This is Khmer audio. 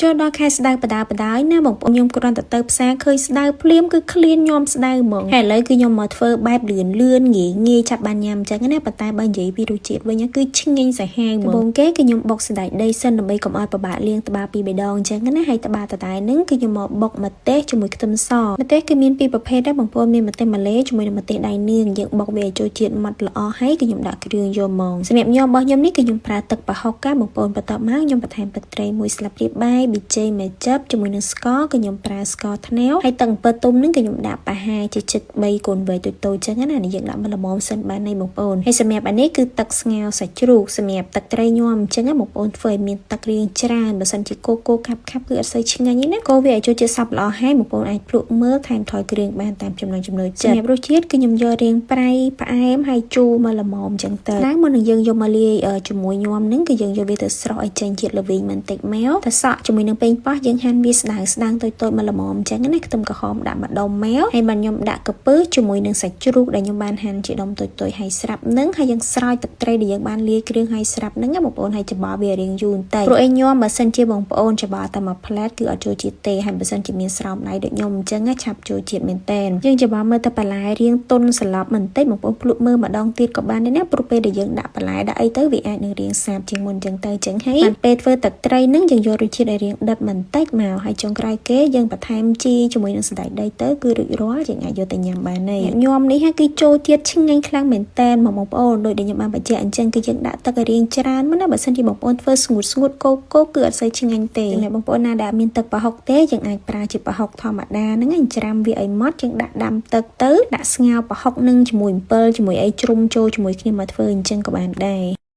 ចូលដល់ខែស្ដៅបដាបដាយណាបងប្អូនខ្ញុំគ្រាន់តែទៅផ្សារឃើញស្ដៅភ្លាមគឺឃ្លានញោមស្ដៅហ្មងហើយឥឡូវគឺខ្ញុំមកធ្វើបែបលឿនលឿនងាយងាយឆាប់បានញ៉ាំអញ្ចឹងណាប៉ុន្តែបើនិយាយពីរសជាតិវិញគឺឆ្ងាញ់សាហាវហ្មងដំបូងគេគឺខ្ញុំបុកសណ្ដែកដីសិនដើម្បីកុំឲ្យពិបាកលាងត្បាល់ពីរបីដងអញ្ចឹងណាហើយត្បាល់តតែហ្នឹងគឺខ្ញុំមកបុកម្ទេសជាមួយខ្ទឹមសម្ទេសគឺមានពីរប្រភេទដែរបងប្អូនមានម្ទេសម៉ាឡេជាមួយនឹងម្ទេសដៃនាងយើងបុកវាឲ្យចូលជាតិម៉ត់ល្អហើយគឺខ្ញុំដាក់គ្រឿងយកហ្មងសម្រាប់ញ៉ាំរបស់ខ្ញុំនេះគឺខ្ញុំប្រើទឹកប្រហុកកាបងប្អូនបន្ទាប់មកខ្ញុំបន្ថែមទឹកត្រីមួយស្លាបព្រាបាយប៊ីចេងមួយចិបជាមួយនឹងស្ករគឺខ្ញុំប្រើស្ករត្នោតហើយទឹកអំពិលទុំហ្នឹងគឺខ្ញុំដាក់ប្រហែលជាជិត3កូនវែកតូចៗចឹងណានេះយើងដាក់មកល្មមសិនបានហើយបងប្អូនហើយសម្រាប់អានេះគឺទឹកស្ងោរសាច់ជ្រូកសម្រាប់ទឹកត្រីញ៉ាំអញ្ចឹងណាបងប្អូនធ្វើឲ្យមានទឹករាងច្រើនបើសិនជាកូកូខាប់ខាប់គឺអត់សូវឆ្ងាញ់ទេណាកូរវាឲ្យចូលជាតិសព្វល្អហើយបងប្អូនអាចភ្លក់មើលថែមថយគ្រឿងបានតាមចំណង់ចំណូលចិត្តសម្រាប់រសជាតិគឺខ្ញុំយករាងប្រៃផ្អែមហើយជូរមកល្មមអញ្ចឹងទៅឡើងមុននឹងយើងយកមកលាយជាមួយញាំហ្នឹងគឺយើងយកវាទៅស្រុះឲ្យចេញជាតិល្វីងបន្តិចមកទៅសក់ជាមួយនឹងប៉េងប៉ោះយើងហាន់វាស្ដើងស្ដើងតូចៗមកល្មមអញ្ចឹងណាខ្ទឹមក្រហមដាក់ម្ដុំមកហើយបានខ្ញុំដាក់កាពើជាមួយនឹងសាច់ជ្រូកដែលខ្ញុំបានហាន់ជាដុំតូចៗហើយស្រាប់នឹងហើយយើងស្រោចទឹកត្រីដែលយើងបានលាយគ្រឿងហើយស្រាប់ហ្នឹងណាបងប្អូនហើយច្បល់វារៀងយូរបន្តិចព្រោះអីញ៉ាំបើសិនជាបងប្អូនច្បល់តែមួយផ្លែតគឺអត់ចូលជាតិទេហើយបើសិនជាមានស្រោមដៃដូចខ្ញុំអញ្ចឹងឆាប់ចូលជាតិមែនតែនយើងច្បល់មើលតែបន្លែរៀងទុនសន្លប់បន្តិចបងប្អូនភ្លក់មើលម្ដងទៀតក៏បានដែរណាព្រោះពេលដែលយើងដាក់បន្លែដាក់អីទៅវាអាចនឹងរៀងសាបជាងមុនអញ្ចឹងទៅអញ្ចឹងហើយបានពេលធ្វើទឹកត្រីហ្នឹងយើងយករសជាតិឲ្យរៀងដិតបន្តិចមកហើយចុងក្រោយគេយើងបន្ថែមជីជាមួយនឹងសណ្តែកដីទៅគឺរួចរាល់យើងអាចយកទៅញ៉ាំបានហើយញ៉ាំនេះគឺចូលជាតិឆ្ងាញ់ខ្លាំងមែនតែនមកបងប្អូនដោយដែលខ្ញុំបានបញ្ជាក់អញ្ចឹងគឺយើងដាក់ទឹកឲ្យរៀងច្រើនមកណាបើសិនជាបងប្អូនធ្វើស្ងួតស្ងួតកោកកោគឺអត់សូវឆ្ងាញ់ទេចំណែកបងប្អូនណាដែលអត់មានទឹកប្រហុកទេយើងអាចប្រើជាប្រហុកធម្មតាហ្នឹងឯងច្រាំវាឲ្យម៉ត់យើងដាក់ដាំទឹកទៅដាក់ស្ងោរប្រហុកនឹងជាមួយអំពិលជាមួយអីជ្រុំចូលជាមួយគ្នាមកធ្វើអញ្ចឹងក៏បានដែរ។